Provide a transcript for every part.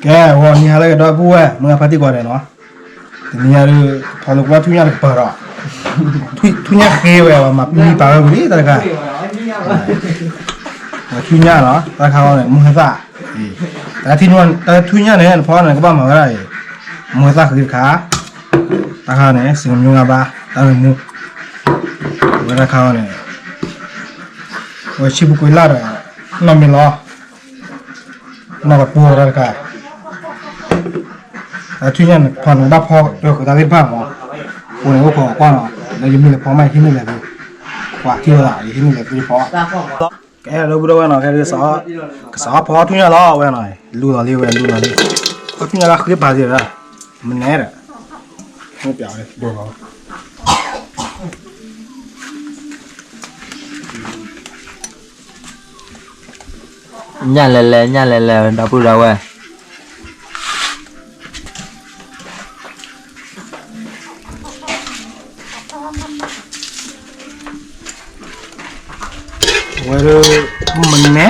ကဲ ဂီၤနံၤဟါလၢအဂ့ၤ ဒီပုၢ်ဝဲၢ် မုၢ်ဂၤဖါတံၢ်ကိးဂၤဒဲးနီၤ, တနံၤညါဒုး ဖီလၢကွၢ်ထူၣ်ညၣ်တကပၤဒီး ထူၣ်ညၣ်ဃ့ဝဲ မၤမံပာ်ဝဲပူၤလံတၢ်တခါ, ထူၣ်ညၣ်နီၤ တၢ်တခါအံၤန့ၣ် မုၢ်ဟဲသၣ်, တၢ်ထူၣ်ညၣ်န့ၣ် နဖီန့ၣ် ကဘၣ်မၤဝဲဒၣ်အံၤ, မုၢ်ဟဲသၣ်ဃ့တခါ, တၢ်တခါန့ၣ် စံၣ်ကမၠိငါဘါ တၢ်မုာ်မုာ်, ဝဲတၢ်တခါအံၤန့ၣ် ဝဲဆံၣ်ပူၤကွံာ်လၢ်ဒီး နီၢ်မ့ၢ်လီၤ နီၢ်ကပိၢ်တၢ်တခါ, တၢ်ထူၣ်ညၣ်န့ၣ် ဖီန့ၣ်ဘၣ်ဖီဃုာ်တၢ်သ့ၣ်တဖၣ်မး, အဃိန့ၣ် အိၣ်ခိးကွၢ်နီၤ လၢယမ့ၢ်လဲၤဖီမး ယဟံးန့ၢ်လဲၤသု, ကွၢ်ထံၣ်ဝဲဒၣ် ယဟံးန့ၢ်လဲၤသုဖီ, ကဲ ဒီပုၢ်ဒီဝဲၢ်နီၤ ကဲ ကစးထီၣ်ဖီထူၣ်ညၣ်လီၤဝဲနီၤ, လူလီၤလံဝဲ လူလီၤလံ, ဖီထူၣ်ညၣ်လၢဃ့ပာ်စ့ၢ်ဒီး မနဲဒီး ညၣ်လဲၤလဲၤ ညၣ်လဲၤလဲၤ ဒီပုၢ်ဒီဝဲၢ်, ဝဲဒၣ် မနဲ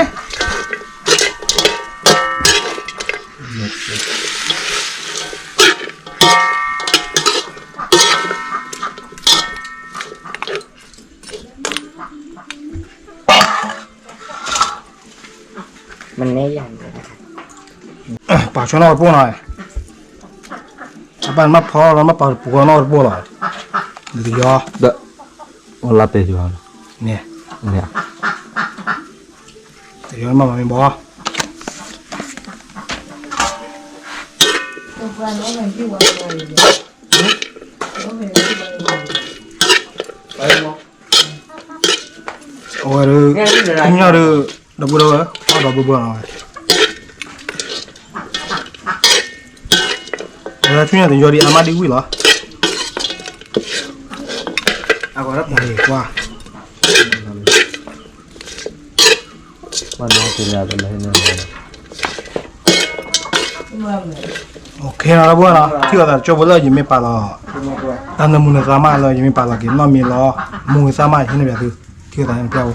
မနဲယၤန့ၣ် ပာ်ဆိနီၣ်တပိၢ်နီၤ, အပၢ်နမ့ၢ်ဖီလီၤ နမ့ၢ်ပာ်တပူၤနီၣ်တပိၢ်လီၤ, လံၤအီၤ ဒီး အိၣ်လၢပဲယွၤန့ၣ်, တယီၤမ့ၢ်မ့ၢ်ဘီ အဝဲဒၣ် ထူၣ်ညၣ်ဒၣ် ဒီပုၢ်ဒီဝဲၢ် အီၣ်ဒီးဘၢဘၢနီၤဝဲ, အဝဲထူၣ်ညၣ်တယီၤဒံးအါမးဒံးဝံၤလီၤ, ကွၢ် ဘၣ်နီၢ်က့ၤလၢအကလဲၤန့ၣ်, အိၣ်ခ့နီၤ ဒီပုၢ်ဝဲၢ်နီၤ ထံၣ်လိာ်သးတကၠိဖိလၢယမ့ၢ်ပာ်လီၤ တၢ်နၢမူနသါမးလၢယမ့ၢ်ပာ်လီၤက့ၤ နီၢ်မ့ၢ်လီၤ မူဝဲသါမး ယဟံးန့ၢ်ပၠးသု ထံၣ်လိာ်သးန့ၣ်ပျၢ်ဝဲ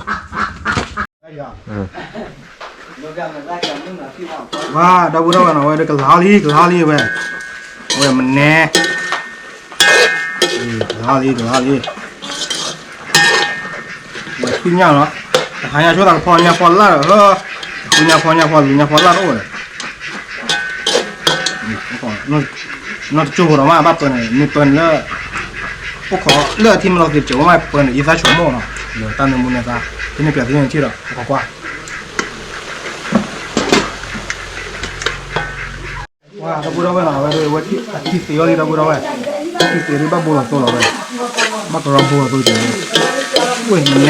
ဝါ ဒီပုၢ်ဒီဝဲၢ်နီၤ ဝဲဒၣ်ကလၤလံ ကလၤလံဝဲ, ဝဲမနဲ ကလၤလံ ကလၤလံ ဝဲထူၣ်ညၣ်နီၤ, တဟါညါဆိသးကဖီညၣ်ဖီလာ်ဒီး ဃုညၣ်ဖီညၣ်ဖီ လူၤညၣ်ဖီလာ်တအိၣ်ဒီး နီၢ်တကၠိဖိဒီးမး ဘၣ်ပၢန့ၣ် မ့ၢ်ပၢန့ၣ်လၢ အိၣ်ခိးလၢအထံမ့ၢ်လီၤသ့ၣ်တကၠိမး ပၢန့ၣ် ယသးဆိကမိၣ်နီၤ, ဒီးတၢ်နၢမူနသါ ဟံးန့ၢ်ပၠးသုန့ၣ်ထံၣ်ဒီး ကွၢ်ကွၢ် ဝါ ဒီပုၢ်ဒီဝဲၢ်နီၤ အဝဲဒၣ်ဝဲ အထံသ့အီၤလံ ဒီပုၢ်ဒီဝဲၢ်, အထံသ့ဒၣ်ဘၣ်ဘိလီၤသိလီၤဝဲ, ဘၣ်ကရီဘိလီၤသိကဲ, ဝဲမနဲ,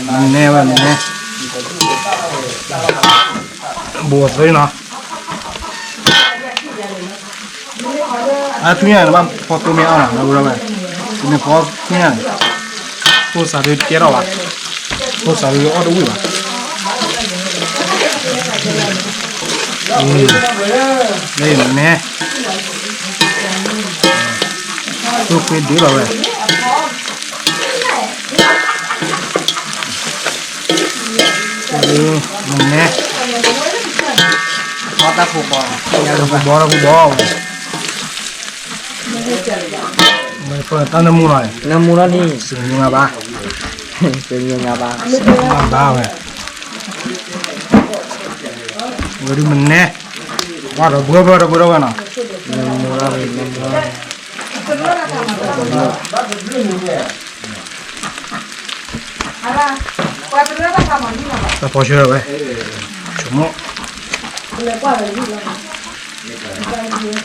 မနဲဝဲမနဲ, ဘိလီၤသိနီၤ အထူၣ်ညၣ်န့ၣ် ဘၣ်ဖီသိမ့ၢ်အါနီၤ ဒီပုၢ်ဒီဝဲၢ်, တမ့ၢ်ဖီထူၣ်ညၣ်န့ၣ်, သိစးဒုးကဲထီၣ်ဘၣ်, သိစးဒုးအီၣ်တဝံၣ်ဘၣ်, လၢမနဲ, သိဃ့ဒုးလီၤဝဲ မနဲ, တၢ်ဖိဘီ တၢ်ဖိဘီဝဲ, တၢ်နၢမူလီၤ, နၢမူလီၤလံ, စံၣ်ကမၠိငါဘါ, စံၣ်ကမၠိငါဘါ, စံၣ်ကမၠိငါဘါဝဲ, ဝဲဒုးမနဲ, ဝါဒီးဘှီဘှီဒီးဘှီဒီးဝဲနီၤ, နၢမူလီၤလံ, နၢမူလီၤလံ. တၢ်ဖီဆၢဝဲ, ဆိကမိၣ်, ကညီဝဲဖါသံကံၢ်နီၤ, မၤဒိလၢကွံာ်ကမူၣ်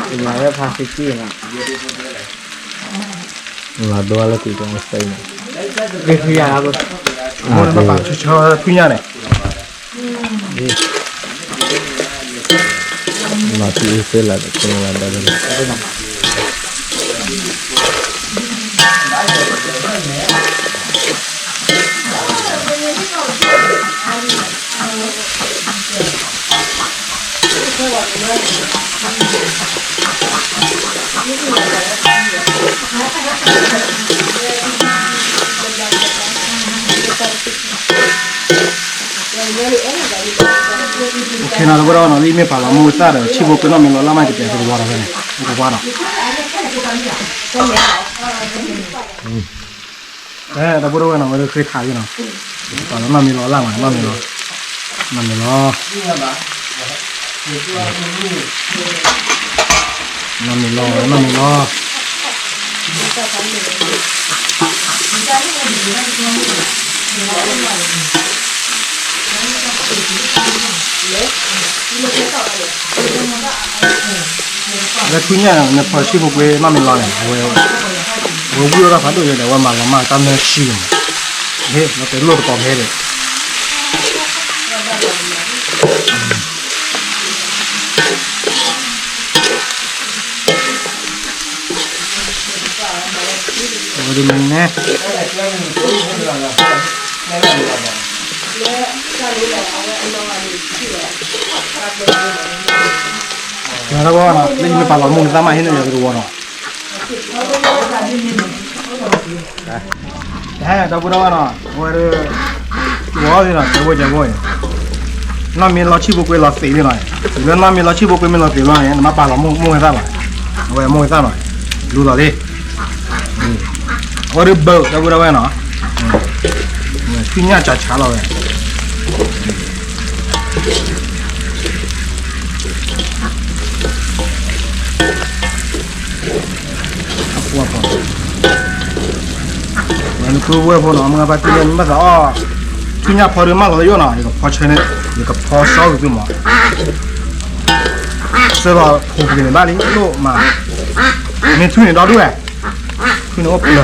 စဲအံၤန့ၣ်, ဆိကမိၣ်န့ၣ် ဘၣ်ပာ်ဆၢဆၢထူၣ်ညၣ်န့ၣ် မၤသံအူသ့လၢာ်ဒီး ကမၤဒီး Thank you. โอเคနီၤ ဒီပုၢ်ဒီဝဲၢ်နီၤ လၢယမ့ၢ်ပာ်လီၤမူသၣ်ဒီး ဆံၣ်ဖိကွ့နီၣ်မ့ၢ်လီၤလၢ်မး ကတဲသဝီဒီးဖဲန့ၣ် အိၣ်ကဝါဒီး ဒီပုၢ်ဒီဝဲၢ်နီၤ ဝဲဒၣ်ဃ့ထးယနီၤ ပာ်လီၤနီၣ်မ့ၢ်လီၤလၢ်မး နီၣ်မ့ၢ်လီၤ နီၣ်မ့ၢ်လီၤ နီၣ်မ့ၢ်လီၤ နီၣ်မ့ၢ်လီၤ လၢထူၣ်ညၣ်န့ၣ် နဖီဆံၣ်ဖိကွ့နီၣ်မ့ၢ်လီၤန့ၣ် အဝဲ အဝဲဝံၣ်အီၣ်တၢ်ဖးဒိၣ်ယဲဒီး အဝဲမၤလီၤမၢ်တၢ်နၢၢ်ဆံၣ်န့ၣ် ဟ့ၣ် လီၤတဲာ်လိၣ်တကိးဖဲဒီး ဝဲဒ်မ့ၢ်န့ၣ် လၢယမ့ၢ်ပာ်လီၤမူနသၣ်မး ဟ့ၣ်န့ၢ်ယၤသဝီနီၤ ဒီပုၢ်ဒီဝဲၢ်နီၤ အဝဲဒၣ် ဝီၤသ့ၣ်နီၤ တဲဝဲကဲဝီၤအံၤ နီၣ်မ့ၢ်လီၤဆံၣ်ဖိကွ့လီၤသ့းလံနီၤ လၢနီၣ်မ့ၢ်လီၤဆံၣ်ဖိကွ့မ့ၢ်လီၤသ့းလီၤန့ၣ် နဘၣ်ပာ်လီၤမူဝဲသၣ်ဘၣ် အဝဲမူဝဲသၣ်နီၤ လူလီၤလံ အဝဲဒၣ်ဘၢ ဒီပုၢ်ဒီဝဲၢ်နီၤ ထူၣ်ညၣ်စှၤဆးလီၤဝဲ ဝဲနပုၢ်ဝဲၢ်ဖိနီၤ မ့ၢ်ဘၣ်တံၢ်လၢနဘၣ်သးအီၣ် ထူၣ်ညၣ်ဖီဒုးမၢလီၤလၢယိၣ်နီၤ ယကဖီဆၢန့ၣ် ယကဖီစီကွံာ်သုမး စၢလီၤဖိက့ၤန့ၣ်ဘၣ်လံ ဒိၣ်မး မ့ၢ်ထူၣ်န့ၣ်ဒီဒူၣ်ဝဲ ထူၣ်န့ၣ်အိၣ်ပျၢၤ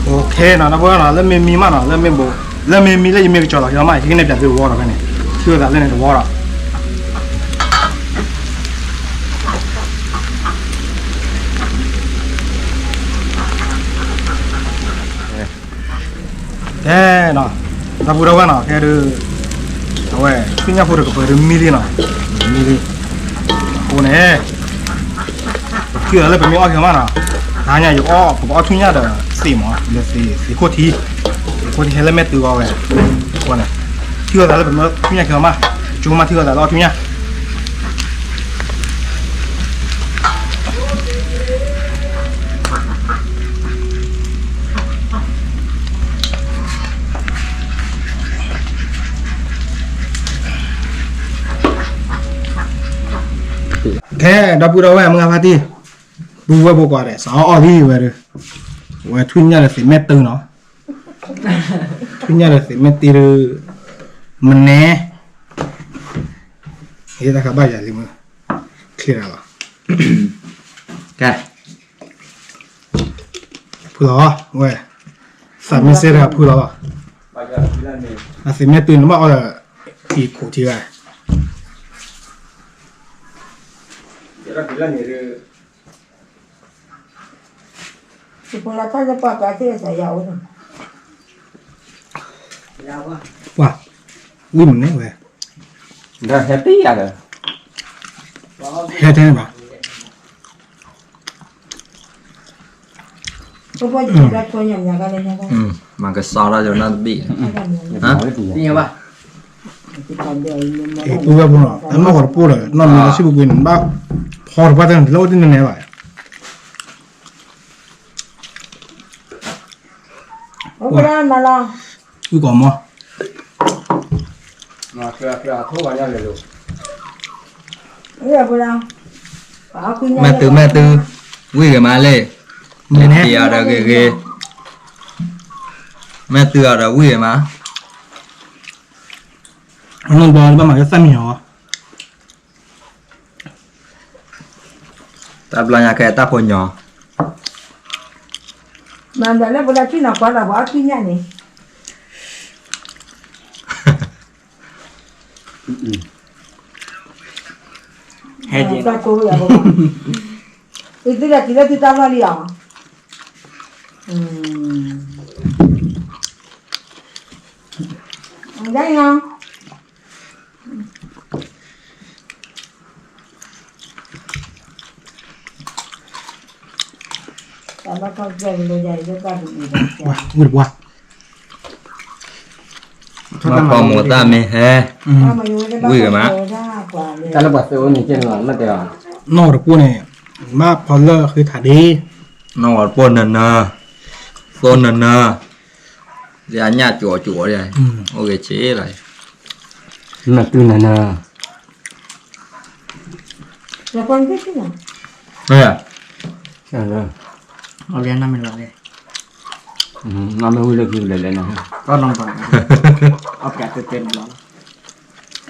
โอเคနီၤ ဒီပုၢ်ဝဲၢ်နီၤ လၢမ့ၢ်မံမးနီၤ လၢမ့ၢ်ဘိ လၢမ့ၢ်မံလၢယမ့ၢ်ကစီၤလီၤက့ၤမး ယကနဲၣ်ပၠးသုတဝီဒီးဖဲန့ၣ် ထံၣ်ဝဲသးလၢန့ၣ်တဝီဒီး ကဲနီၤ ဒီပုၢ်ဒီဝဲၢ်နီၤ ကဲဒုး အဝဲ ထူၣ်ညၣ်ဖိတကပၤဒုးမံလံနီၤ မံလံ အဃိန့ၣ် ထံၣ်ဝဲသးလၢပမ့ၢ်အီၣ်က့ၤမးနီၤ တဟါညါယအီၣ် ပကအီၣ်ထူၣ်ညၣ်ဒီးသ့ၣ်မး လၢသ့ၣ်ခိၣ်ထံ သ့ၣ်ခိၣ်ထံဟဲလၢမဲာ်တုၤအီၤဝဲ အဃိန့ၣ် ထံၣ်ဝဲသးလၢပမ့ၢ်ထူၣ်ညၣ်က့ၤမး ကၠိမးထံၣ်ဝဲသးလၢအီၣ်ထူၣ်ညၣ် ကဲ ဒီပုၢ်ဒီဝဲၢ်မုၢ်ဂၤဖါတံၢ် ပုၢ်ဝဲၢ်ဖိကွၢ်ဒီး စးအီၣ်အီၣ်လံဝဲဒီး ဝဲထူၣ်ညၣ်ဒီးသ့ၣ်မဲာ်တုၤနီၤ ထူၣ်ညၣ်ဒီးသ့ၣ်မဲာ်တုၤဒီး မနဲ ဟ့ၣ်တၢ်ခါဘၣ်ယၤလံမုၢ် ချ့တၢ်လီၤ ကဲ ဖုလီၤ ဝဲ သးမ့ၢ်စဲတဂၤဖုလီၤ အသ့ၣ်မဲာ်တုၤန့ၣ်ဘၣ်အီၣ်ဒီး ထံခိၣ်ထံဂၤ ပှၤ ဝံၣ်မန့ၣ်ဝဲ ဟဲတဲဘၣ် မၤကစးထီၣ်ယိၤနၢ်တဘ့ၣ် ပုၢ်ဝဲၢ်ဖိနီၤ တၢ်နီၢ်ကီၢ်တပိၢ်ဒီး နီၢ်မ့ၢ်လီၤဆံၣ်ဖိကွ့န့ၣ် ဘၣ်ဖီတပှၢ်တၢ်န့ၣ် လၢအိၣ်တန့ၢ်န့ၣ်ဘၣ် အိၣ်ကီၢ်မီ မဲာ်တုၤမဲာ်တုၤ ဝံၣ်ဂ့ၤမးလံ မဲာ်တံၤအီၤဒီးဂ့ၤဂ့ၤ မဲာ်တုၤအီၤဒီးဝံၣ်ဂ့ၤမး အနီၢ်ဘီဘၣ်မၤလၢသၣ်မံညီၤ တၢ်ဘျီညါကဲတၢ်ဖိညီ မၤဘျီလၢပဝဲဒၣ်ထံၣ်နီၢ်ကွၢ်ဒီးပှၤအီၣ်ထူၣ်ညၣ်န့ၣ် ဟဲက့ၤ တၢ်ကိးဝဲယၤ အံၤသုဒီးက့ၤလၢသုတၢ်လီၢ်လံဧါ အံၤ ဒ်နီၤ ဝံၣ်တပှၢ်, မၤပိာ်မိၣ်တၢ်မ့ၢ်ဟဲ, ဝံၣ်ကမး, တၢ်လၢပှၤသ့အိၣ်န့ၣ်ကဲန့ၣ်လီၤ မ့ၢ်တဲဘၣ်, နီၢ်တပူၤန့ၣ်, ဘၣ်ဖီလၢဃ့ထးဒ့, နီၢ်တပူၤနၢၤနၢၤ, သိနၢၤနၢၤ, လၢအညၣ်ကၠီကၠီ, အိၣ်ဂ့ၤဆ့လီၤ, နၢၤတုၤနၢၤနၢၤ မ့ၢ်ဝံၤလၢခံလဲၣ်လဲၣ်န့ၣ်,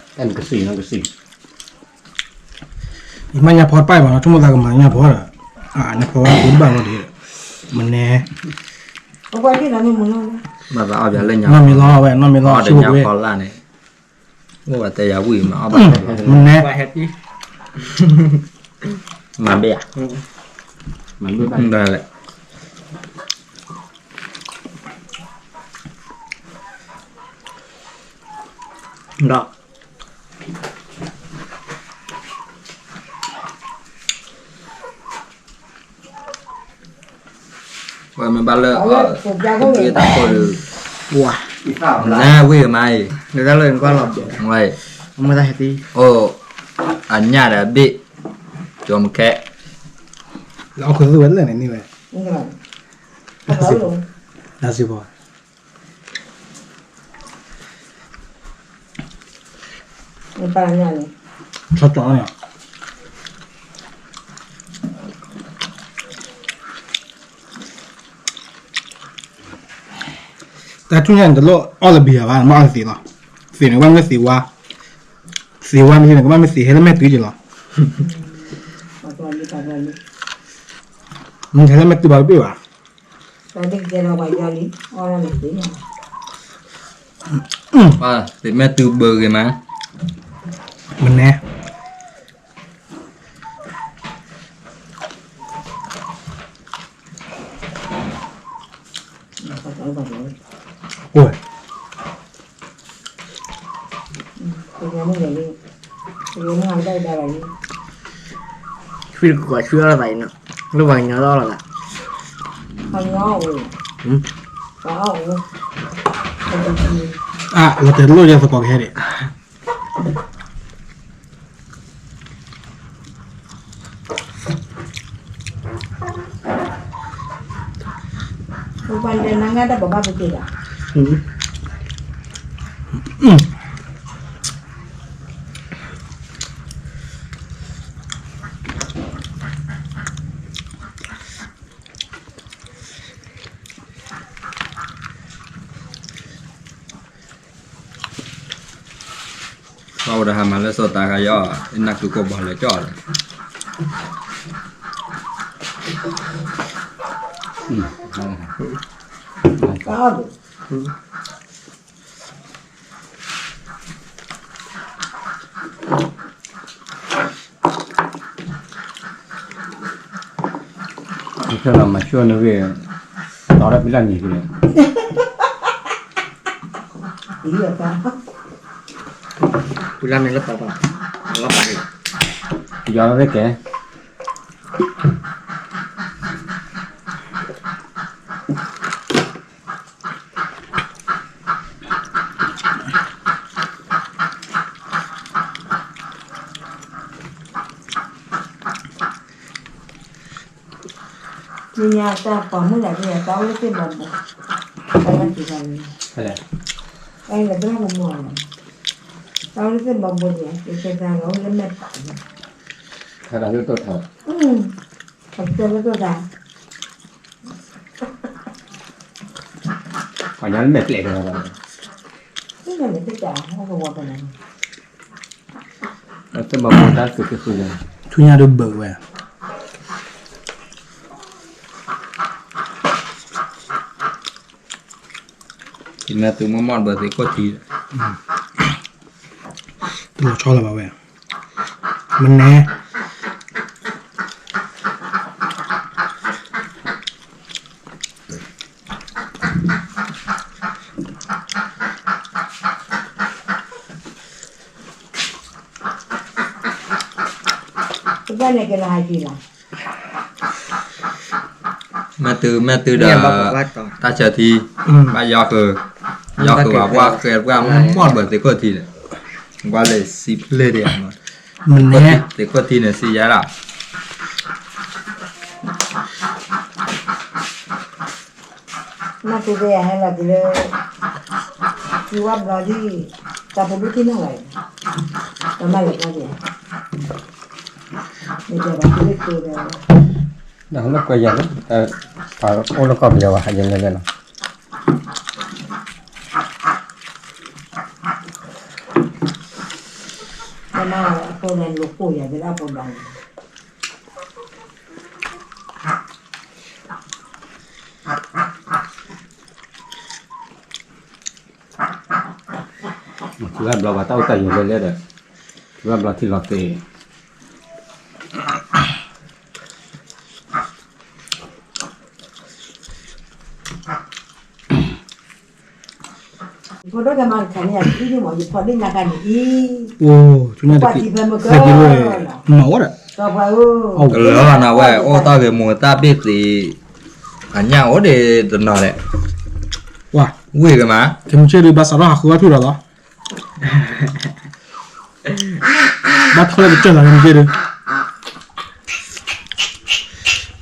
တၢ်ကစံၣ်န့ၣ်ကစံၣ်, ယမ့ၢ်ညၣ်ဖီတပၢၢ်ဘၣ်နီၤ, ဆိကမိၣ်သးကမၤညၣ်ဖီဒီး, ညၣ်ဖီဝဲကူဘၣ်ဝဲဒီး, မနဲ, နီၢ်မ့ၢ်လီၤဝဲ, နီၢ်မ့ၢ်လီၤ, ဆိကမိၣ်ဝဲ အိၣ်ဝဲတဲယၤဝံၣ်မး, မနဲ, မၤဘ့ၣ်ဧါ, မၤဘ့ၣ်ဘၣ်လဲၣ်, ဒီး ဝဲမ့ၢ်ဘၣ်လၢ တၢ်ခိၣ်ဒီး, ဝါ, နဝံၣ်မးအံၤ, နတၢ်လၢနကွၢ်လီၤ, ဝဲ, မ့ၢ်တၢ်ဟဲတံၢ်, အိၣ်, အညၣ်ဒီးအဘ့ၣ်, ကၠီမူခဲ, လၢအီၣ်ခူသူၣ်ဝဲလၢာ်န့ၣ်န့ၢ်ဝဲ, တၢ်စံးဘီ တၢ်ထူၣ်ညၣ်န့ၣ် တလိၣ်အီၣ်လၢဘံယၤဘၣ်, နဘၣ်အီၣ်လၢသံးလီၤ, သံးန့ၣ် ကဘၣ်မ့ၢ်သံးဝါ, သံးဝါမ့ၢ်န့ၣ် ကဘၣ်မ့ၢ်သံးဟဲလၢမဲာ်တုၤက့ၤလီၤ, ဟဲလၢမဲာ်တုၤဘၣ်တဘ့ၣ်ဘၣ်, သံးမဲာ်တုၤဘၢဂ့ၤမး, မနဲ အိၣ်, ဆွံတကကွၢ်ဆွံအီၣ်လၢၤဘၣ်အံၤနီၤ, လၢပှၤကညီလီၤလၢ်, လီၤတဲာ်တလိၣ်ယၤသကိးကဟဲဒံး ပှၤလဲၤနၤငါတၢ်ပှၤဘၣ်ပက့ၤဒီး, ပှၤအိၣ်ဒီးဟးမၤလၢစီၤတၤခါယီၤ, နၢ်ကုကီၢ်ဘီလဲၤကၠီၣ်လီၤ. မၤဆူၣ်န့ၣ်ဂ့ၤ, တီၤထီၣ်ဖံလၢ်နံၤဖဲန့ၣ်, ဖံလၢ်န့ၣ်လၢပှၤ, ယီၤလီၤသ့ၣ်ကဲ နညါတၢ်ပိာ်မုၣ်ဒၣ်က့ၤ တၢ်အိၣ်လၢသ့ၣ်ဘီဘိ, တၢ်လၢသ့ၣ်ဘီဘိ, တၢ်အိၣ်လၢမဲာ်ပာ်, တၢ်လၢတိၢ်ထါ, တၢ်လၢတိၢ်ထါ, ပှၤညါလၢမဲာ်ပျဲၢ်ကလီၤ, သ့ၣ်ဘီဘိတၢ်သုးက့ဃုာ်, ထူညါဒုးဘၢဝဲ သုးမီၤမီၢ်ဘၢသ့ၣ်ခိၣ်ထံ, တလီၤဆီလၢၤဘၣ်ဝဲ, မနဲ တၢ် ဘၣ်န့ၣ်က့ၤလီၤဟးက့ၤလီၤ. မ့ၢ်တုၤ မ့ၢ်တုၤဒီး တၢ်ဆၢထံ ဘၣ်ယီၤဃုာ် ယီၤဃုာ်ပှၤကွၢ်ဃဲပှၢ်မီၢ်ဘၢသ့ၣ်ခိၣ်ထံန့ၣ် ကွၢ်လၢစံဖျ့ၣ်ဒံး သ့ၣ်ခိၣ်ထံန့ၣ် စံယါလီၤ. မ့ၢ်တုၤဖဲယဟဲလီၤတုၤလၢ ကံဝါဘျီဒ် တၢ်ဖိဒိၣ်ထံၣ်န့ၢ်ဝဲ ပမၤလၢၤကွၢ်က့ၤ နကဲဘၣ်တုၤလၢကိဒီး နလၢကွဲယၤလၢ အိၣ်လၢကီၢ်ပယီၤဘၣ် ဟးယလဲၤလဲၤလီၤ. ကမၤအဖိန့ၣ်လိာ်ကိၢ်ယၤဒ်လၢအဖိဒီး ကံဝါဘျီပှၤတၢ်အိၣ်တၢ်ယိာ်လဲၤလဲၤဒီး ကံဝါဘျီထံလီၤသ့ အိၣ် ထူၣ်ညါတက့ၢ် မၤဝဲဒီး ကလၢၤနၤဝဲ အိၣ်တၢ်ဂ့ၤမိၢ်တၢ်ဘ့ၣ်သ့ အညၣ်အိၣ်ဒံးတနီၤဒဲး ဝံၢ်ကမၤ ကမုၢ်ဆ့ၣ်ဒုး ဘၣ်စးထီၣ်ဟးဃုအီၣ်ထွံၣ်လီၤလီၤ ဘၣ်ထီၣ်လၢကစၢၢ်လီၤ ကမုၢ်ဆ့ၣ်ဒုး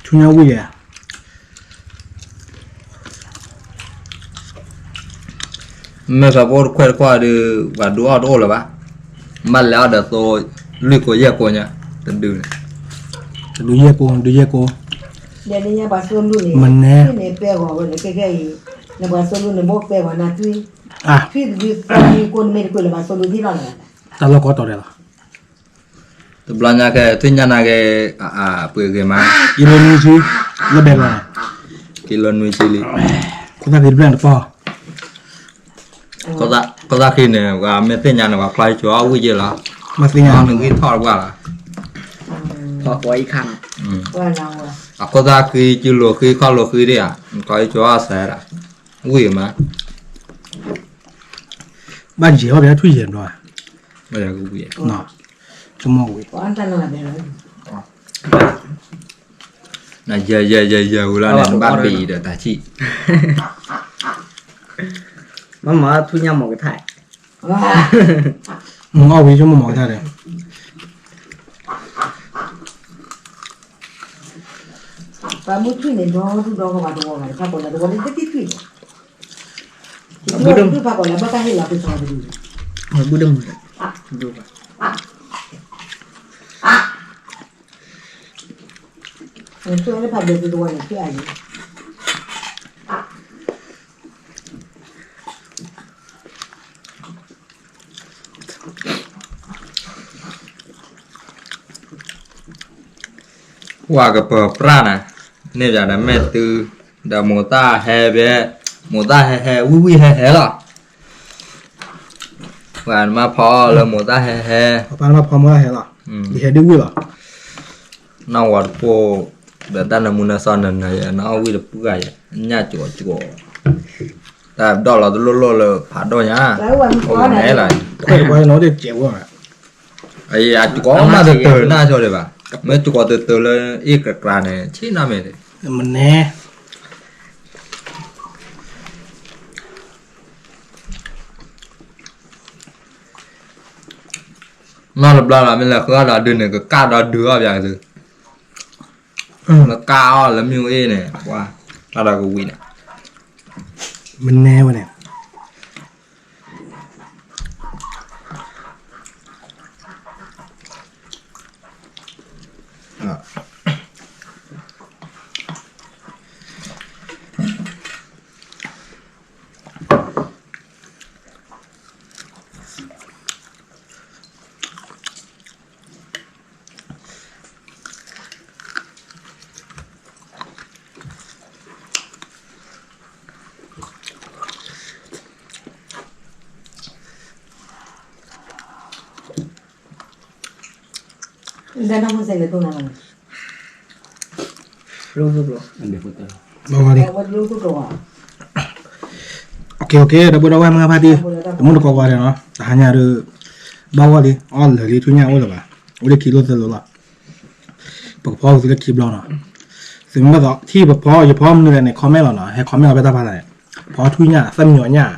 ထူၣ်ညါဝံၢ်ယဲ မ့ၢ်သးပှၢ်တခွဲးတခွဲးဒုး ပှၤဒုးအီၣ်တအိၣ်လၢၤဘၣ်, ဘၣ်လဲၤအီၣ်ဒီးသိ လွံၢ်ကိယဲၢ်ကိညါ, တဒုန့ၣ်, တဒုယဲၢ်ကိ, ဒုယဲၢ်ကိ, မနဲ, နပှၤစိလူန့ၣ်ဘိးပဲဂီၤနၤထွံၣ်, ထွံၣ်တဒုသီနံၤကိနမ့ၢ်တကွဲးလၢၤဘၣ်စိလူဒ်လီၤလၢၤဘၣ်, တၢ်လီၢ်ကီတီၤဒဲးလီၤ. တဘျီညါကဲ ထွံၣ်ညါနၤကဲ, ပှ့ၤဂ့ၤမး, ကံလိနွံဆံ, လၢဘဲလီၤ, ကံလိနွံဆံလံ, ခိၣ်သၣ်ဃံတဘျဲၣ်တပီၢ်, ခိၣ်သၣ်ဃံန့ၣ် ပှၤမ့ၢ်သ့ၣ်ညါန့ၣ် ပှၤချီဟံၣ်ကၠီအီၣ်ဝံၣ်က့ၤလီၤ, မ့ၢ်သ့ၣ်ညါန့ၣ် ဂံၢ်ထီၣ်တပှၢ်လီၤ, အခိၣ်သၣ်ဃံ ကံလိဃံ ခီၣ်လိဃံဒ်ဧါ, ချီဟံၣ်ကၠီအီၣ်စဲးဒၣ်, ဝံၣ်မး, ဘၣ်ယဲၤအီၣ်ဘၣ်ထွံၣ်ယဲၤဘျီ, ဘၣ်ယဲၤကဝံၣ်, ဆိကမိၣ်ဝံၣ် နယဲယဲယဲယဲဝံၤလီၤန့ၣ် နဘၣ်ဘံၤဒီးတၢ်ဆံၣ်, မ့ၢ်မၤထူၣ်ညါမီၢ်ကထါ, မ့ၢ်အီၣ်ဝံၤဆိကမိၣ်မီၢ်ကထါဒီး, ပှၤမုၢ်ထူၣ်န့ၣ် ဒီဒူၣ်ဒီဂီၤဘၣ်တဝီဂၤန့ၣ် ဖးကီးလၢတဝီလၢတထံၣ်ထွံၣ်န့ၣ်, ဖးကီးလၢဘၣ်ကဟ့ၣ်လီၤသုသီတဒူၣ်န့ၣ်, ဘုဒိၣ်မုၢ်, နဆိၣ်လၢဖးဘျဲးသုတဝီန့ၣ် ထွံၣ်အါယံၤ ဝၤကပၢၤပြၢ်နၤ, န့ၣ်ပျးဒီးမ့ၢ်တုၤ, ဒီးမိၢ်သၣ်ဟဲဘဲ, မိၢ်သၣ်ဟဲဟဲ ဝံၣ်ဝံၣ်ဟဲဟဲလီၤ, ပှၤနမါဖီလၢမိၢ်သၣ်ဟဲဟဲ, ပှၤနမါဖီမိၢ်သၣ်ဟဲလီၤ, ယဟဲဒ်ဝံၣ်လီၤ, နီၢ်ဝီတပိၢ်, ဒီးတၢ်နမူနစီနနၢၤယဲ နအီၣ်ဝံၣ်တပုၢ်ဂၤယဲ, ညၣ်ကၠီကၠီ တၢ်ဒီၣ်လီၤတလိၣ်လိၣ်လၢဖးဒိၣ်ညါ, အိၣ်ကနဲလီၤ, အကီမးတတၢၤနၢ်ဆိဒံးဘၣ်, မ့ၢ်ကီတတၢၤလၢအ့ၣ်ကကျါန့ၣ် ဆ့ၣ်နီၤမ့ၢ်, မနဲ, နီၢ်တဘျီလီၤ မ့ၢ်လဲၤဃုအီၣ်ဒီးဒုးန့ၣ် ကကၣ်ဒီးဒုးအီၣ်ပျးက့ၤသု, လၢကၣ်အီၣ်လၢမ့ၣ်အူအ့ၣ်န့ၣ်, တၢ်ဒီးကဝံၤန့ၣ်, မနဲဝဲန့ၣ် ဒီပုၢ်ဒီဝဲၢ်မုၢ်ဖါတံၢ်, တမုၢ်တကိးဝါဒီးနီၤ, တဟါညါဒီး ဘၣ်ဂီၢ်လံ အီၣ်လၢာ်လံ ထူၣ်ညၣ်အိၣ်လၢၤဘၣ်, အိၣ်လၢခံလိၣ်သၢလိၣ်လီၤ. ပကဖီအီၣ်သုလၢခံဘျီနီၤ. သုမ့ၢ်ဘၣ်သးထံၣ်ပဖီ ယဖီမနုၤလဲၣ်န့ၣ် comment လီၤနီၤ, ဟဲ comment လီၤဖဲတၢ်ဖးလဲၣ်, ဖီထူညၣ်, သၣ်မံညီၤညၣ်,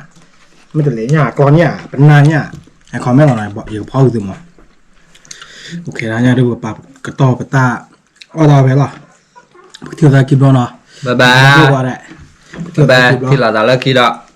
မ့ၢ်တလဲၤညၣ်, ကျီညၣ်, ပနၢ်ညၣ်, ဟဲ comment လီၤနီၤ, ယကဖီအီၣ်သုမး. ညါဒ်ပကပာ်ကတီၢ်ပတၢ်အီၣ်တၢ်ဖဲလီၤ. ပကထံၣ်လိာ်သးခံဘျီနီၤ. ထံၣ်လိာ်သးလၢခံဒီး